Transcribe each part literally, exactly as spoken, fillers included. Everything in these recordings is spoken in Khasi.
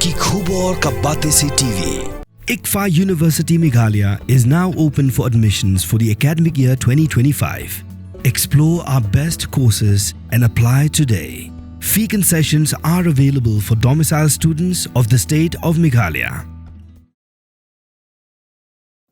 Ki khubor ka Batesi T V. ICFAI University Meghalaya is now open for admissions for the academic year twenty twenty-five. Explore our best courses and apply today. Fee concessions are available for domicile students of the state of Meghalaya.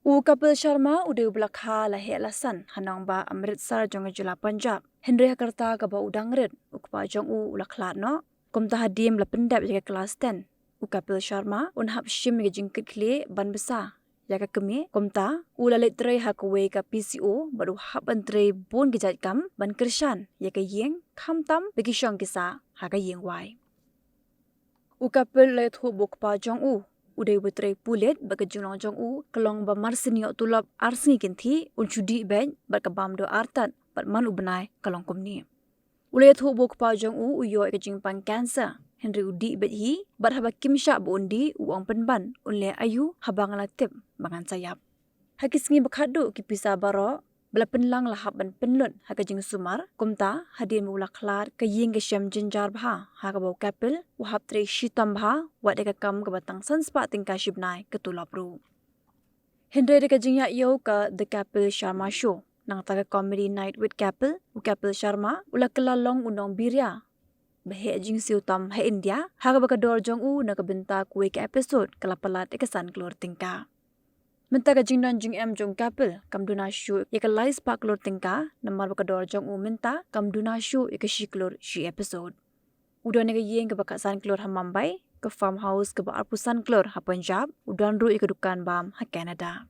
U Kapil Sharma u dei u ba la kha la heh la san ha nongbah Amritsar jong ka jylla Punjab. Hynrei ha ka rta kaba u dang rit, u kpa jong u u la khlad noh. Kumta hadien ba la pyndep ïa ka klas ten, u Kapil Sharma un hap shim ïa ka jingkitkhlieh ban bsa ïa ka kmie. Kumta u la leit trei ha kawei ka P C O bad u hap ban trei bun ki jait kam ban kyrshan ïa ka ïing, khamtam ba ki shong ki sah ha ka ïing wai. U Kapil u la ïathuh ba u kpa jong u u dei uba trei pulit bad ka jinglong jong u ka long ba mar sien ïoh tulop ar sngi kynthih, un shu dih beit bad ka bam dor artat bad man u bnai ka long kumne. U la ïathuh ba u kpa jong u u ïoh ïa ka jingpang cancer, hynrei u dih beit hi bad haba kim shah ba un dih u ong pynban un leh aïu haba nga la tip ba ngan sa ïap. Ha ki sngi ba khatduh ki pisa baroh ba la pynlang la hap ban pynlut ha ka jingsumar. Kumta hadien ba u la khlad, ka ïing ka shem jynjar bha ha kaba u Kapil u hap trei shitom bha, wat ïa ka kam kaba tang san spah tyngka shi bnai ka tulop ruh. Hynrei da ka jingïaid ïa u ka The Kapil Sharma Show, nangta ka Comedy Night with Kapil, u Kapil Sharma u la kylla long u nongbiria ba heh jingsiew tam ha India ha kaba ka dor jong u na ka bynta kawei ka episode ka la palat ïa ka san klur tyngka. Mynta ka jingdon jingem jong u Kapil kam duna shuh ïa ka lai spah klur tyngka, namar ba ka dor jong u mynta kam duna shuh ïa ka shi klur shi episode. U don ïa ka ïing kaba khatsan klur ha Mumbai, ka farmhouse kaba arphew san klur ha Punjab, u don ruh ïa ka dukan bam ha Canada.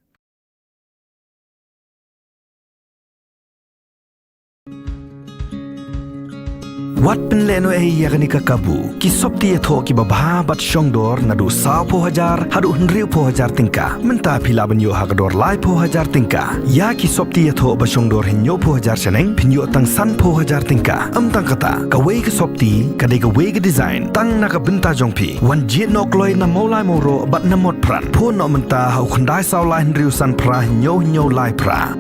Wat pynlehnohei ïa kane ka kabu. Ki sopti ïathoh kiba bha bad shongdor naduh sawphew hajar haduh hynriewphew hajar tyngka. Mynta phi lah ban ïoh ha ka dor laiphew hajar tyngka. Ïa ki sopti ïathoh ba shongdor hynñiewphew hajar shaneng phin ïoh tang sanphew hajar tyngka. Ym tang kata, kawei ka sopti ka dei kawei ka design tang na ka bynta jong phi. Wan jied noh kloi na Mawlai Mawroh bad na Motphran. Phone noh mynta ha u khyndai saw lai hynriew san phra hynñiew hynñiew lai phra.